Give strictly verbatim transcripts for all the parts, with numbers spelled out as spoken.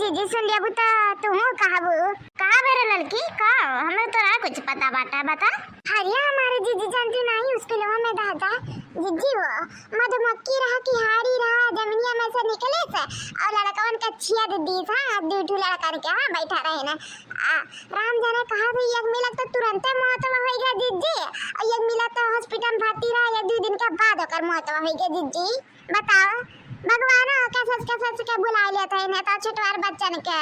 जीजी सुन लेबू त तुहू कहबू। का बेरे ललकी, का? हमें तोरा कुछ पता बाटा, बता। अरे हमारे जीजी जानती नहीं, स्कूलवा में दादा, जीजी वो मधुमक्खी रहा कि हाड़ी रहा, जमीनिया में से निकले से और लड़कवन के छेद दीस, हाँ, दू ठू लड़कन के, हाँ, बैठा रहे ना। आ, राम जाने कहा भी एक मिलत तो तुरंते मौत होइ गया जीजी, और एक मिलत तो हॉस्पिटल भर्ती रहा, एक दू दिन के बाद ओकर मौत होइ गया जीजी। बताओ, भगवानो के सोच के सोच के बुला लेते हैं, नहीं तो छोटवार बच्चन के।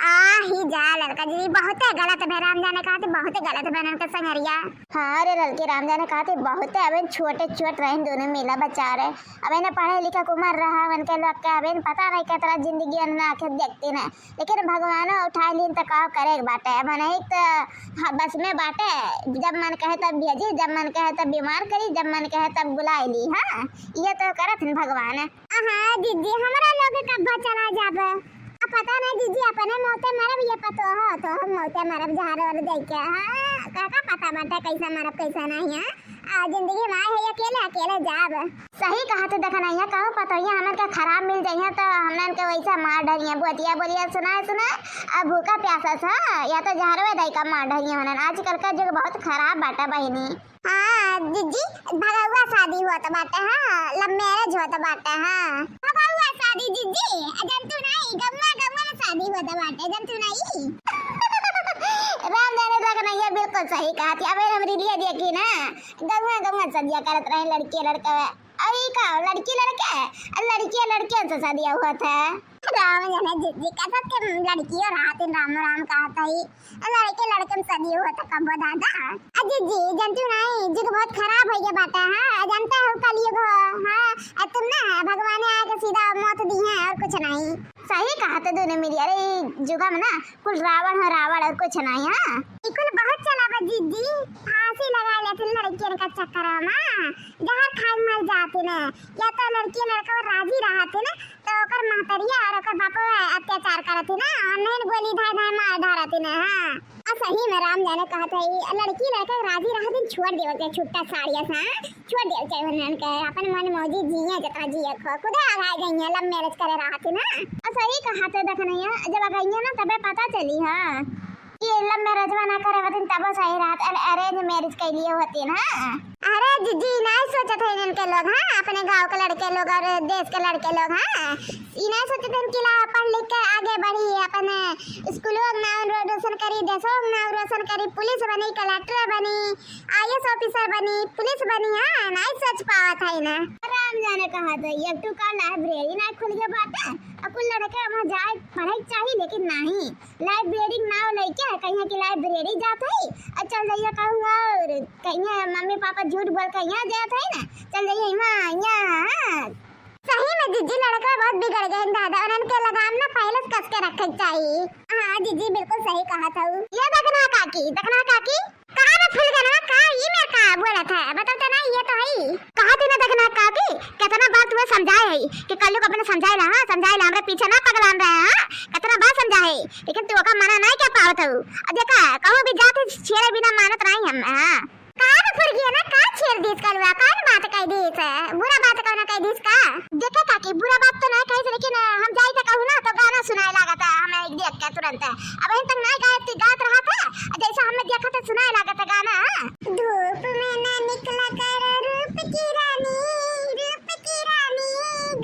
आ ही जा ललका जी, बहुते गलत भे राम जाने कहा थे, बहुते गलत भे इनके संगरिया। हाँ रे ललकी, राम जाने कहा थे बहुते, अबे छोटे छोट रहन दोनों मिला बच्चा रहे, अबे न पढ़े लिखे के उम्र रहा उनके लोग के, अबे न पता नहीं कितना जिंदगी उन्होंने आंखें देखती न, लेकिन भगवानो उठा लीन त का करे के बाटे। अब नहीं त, हाँ, बस में बाटे, जब मन कहे तब भेजी, जब मन कहे तब बीमार करी, जब मन कहे तब बुलाई ली। हाँ, ये तो करत हन भगवान। हाँ जीजी, हमरा लोग कब चला जाब? अब पता नहीं जीजी, अपने मौते मरब, ये पतो हो तो हम मौते मरब जहर और दे के। हाँ, का, का पता बाटे कैसे मरब कैसे नहीं है। आ, जिंदगी में आए है अकेले, अकेले जाब। सही कहा थे, देखा नहीं है, कहूँ पतोहिया हमन के खराब मिल जाइए तो हमन के वैसे मार डरिए, बोतिया बोलिया सुनाए सुनाए, अब भूखा प्यासा सा, या तो जहरवे दई का मार डरिए। हमन आजकल का जुग बहुत खराब बाटा बहिनी। हाँ जीजी, भगौआ शादी होत बाटे, हाँ, love marriage होत बाटे, हाँ। भगौआ शादी जीजी, जन तू नहीं, गौआ गौआ में शादी होत बाटे, जन तू नहीं। राम जाने तक नहीं है, बिल्कुल सही कहा थी। अबे हमरी लिए देखी ना, गौआ गौआ सदिया करत रहे लड़के लड़के। अरे का लड़की लड़के, लड़किया लड़कियन से सदिया हुआ था। राम जाने जीजी, कसत के लड़कियों रात दिन राम राम कहत हई, लड़के लड़कन सदिया हुआ था कब्बो दादा। अ जीजी, जनतू नहीं, जुग बहुत खराब हो गया बाटे, हाँ, जानते हो कलयुग हो, हाँ, अ तुम ना है, भगवान आए के सीधा मौत दी है और कुछ नहीं। सही कहा थे दोनों मिली, अरे ई जुगा में ना कुल रावण है, रावण और कुछ नहीं है। ई कुल बहुत चला बा जीजी, फांसी लगा लेते लड़कियन का चक्कर में, जहर खाए मर जाते न, या तो लड़की लड़का वो राजी रहते न, तो ओकर महतरिया और ओकर बापो अत्याचार करते न, और नहीं गोली धाए धाए मार डारते न। हाँ, और सही में राम जाने कहत है, ई लड़की लड़का राजी रहते न, छोड़ देवे के छुट्टा साड़िया से, हाँ? छोड़ देवे चाहिए उन्हन के, अपन मन मौजी जिए, जितना जिए खो, खुदे आगा गई है, love marriage करे रहत ही ना। आ सही कहा थे, देख नहीं है, जब आ गई है ना, तबे पता चली, हाँ, कि love marriage में ना करे होती, तब सही रहत, अरे, arrange marriage के लिए होती ना। अरे जीजी, नहीं सोचत है इनके लोग, हाँ, अपने गाँव के लड़के लोग और देश के लड़के लोग, हाँ, ई नहीं सोचत है कि ला पढ़ लिख के आगे बढ़ी, अपने स्कूलों के नाम रो-, रोशन करी, देशों के नाम रोशन करी, पुलिस बनी, कलेक्टर बनी, आईएएस ऑफिसर बनी, पुलिस बनी, हाँ, नहीं सोच पावत है ना। राम जाने कहा तो एक ठो का लाइब्रेरी ना खुल गया बाटे, अब कुल लड़के वहाँ जाए पढ़े के चाही, लेकिन नहीं, लाइब्रेरी के नाम लेके कहीं की लाइब्रेरी जात है, और चल जाइए कहूँ और कहीं मम्मी पापा झूठ बोल के यहाँ जात है ना, चल जाइए वहाँ, यहाँ, हाँ। सही में जीजी, लड़का बहुत बिगड़ गए दादा, उन्हन के लगाम ना पहले से कस के रखे के चाही। हाँ जीजी, बिल्कुल सही कहा था। ये देखना काकी, देखना काकी, कहाँ में फूल गना का? ये मेरे का बोला था, बताओ तो ना, ये तो है। कहा थी ना, देखना काकी, कितना बार तुम्हें समझाए है कि कल को अपने समझाए ला, हाँ, समझाए ला, हमरे पीछे ना पगलान रहे, हाँ, कितना बार समझाए, लेकिन तू ओका मना नहीं कर पावत हूँ। अब देखा, कहूँ भी जाते छेड़े बिना मानत नहीं हम, हाँ। कान फुर गया ना, का छेड़ दीस कलुआ, कौन बात कह दीस? बुरा बात कौन कह दीस का? देखे काकी, बुरा बात तो नहीं कही, लेकिन हम जाई तो कहूँ ना, तो गाना सुनाए लगा था हमें देख के तुरंत। अब यहीं तक नहीं गाए, ती गात रहा था, जैसा हमें देखा था, सुनाए लगा था गाना। धूप में ना निकला करो रूप की रानी, रूप की रानी,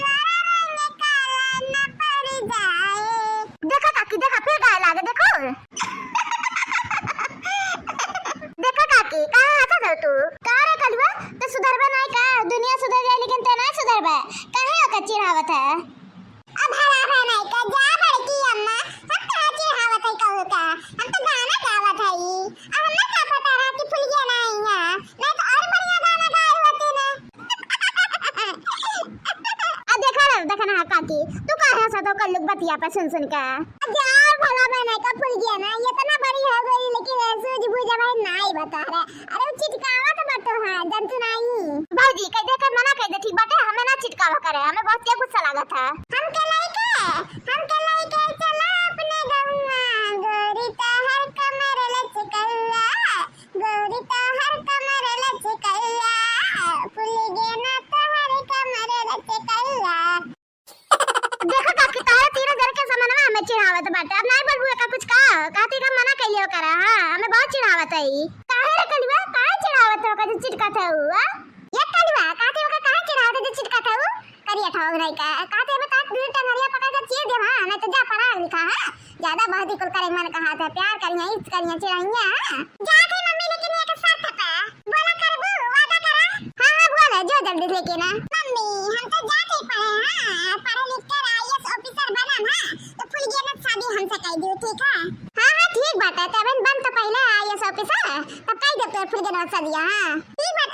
गोरा रंग काला न पड़ जाए। देखो काकी, देखो, फिर गाए लागे, देखो। देखा काकी, काहे हंसत हो तू? का रे कलुआ, ते सुधरबे नाई का? दुनिया सुधर जाए, लेकिन ते नाई सुधरबे। काहे ओके चिढ़ावत है? अब हराबे नाई का, जा बड़की अम्मा, हम कहाँ चिढ़ावत है कहू का? हम तो गाना गावत है ई। अब हमें का पता रहा कि फुलगिया ना आई है, नहीं तो और बढ़िया गाना गाए होती ना। आ देखा ना, देखा ना काकी, तू काहे हंसत हो कल्लू के बतिया पे सुन सुन के? जा भला बहना का फुलगिया ना, इतना बड़ी हो गई लेकिन सूझ बूझ भाई नाई बता रहा। अरे वो चिटकावा तो बटो है, जंतु नहीं। भौजी, कह दे कर मना कह दे, ठीक बाटे, हमें ना चिटकावा करे, हमें बहुत ये गुस्सा लागत है। हम के लइके, हम के लइके चला अपने गौवा, गोरी तोहर कमर लचकौआ, गोरी तोहर कमर लचकौआ, फुलगे ना तोहर कमर लचकौआ। देखो काकी, तोहरे तीनों जन के समनवा हमें चिढ़ावत बात बाटे, अब नाहीं बोलबू एका कुछ का? कहती का मना कइले ओकरा, हाँ, हमें बहुत चिढ़ावत है ई। काहे रे कलुआ, काहे चिढ़ावत है ओका जो चिढ़कत है उ, आ? ये कलुआ, कहती ओका काहे चिढ़ावत है जो चिढ़कत है उ? करिया ठाव नहीं का, कहती अबे तात दूर टंगरिया पकड़ के चीर दे, हाँ, नहीं तो जा पढ़ा लिखा, हाँ? ज्यादा बहुत ही कुल करे मन कहा था, प्यार करिया, इश्क करिया, चिढ़ाइया, हाँ? जात है मम्मी, लेकिन एक शर्त पे। बोला करबू, वादा करा। हाँ, हाँ, बोल, जो जल्दी लेके ना। मम्मी, हम तो जात ही पढ़े, हाँ, पढ़े लिख कर आईएएस ऑफिसर बनन, हाँ, तो फुलगेना शादी हमसे कह दियो, ठीक है? हाँ, हाँ, ठीक बात है, तब बन तो पहले आईएएस ऑफिसर, तब कह दे तोर फुलगेना शादी, हाँ। ठीक बात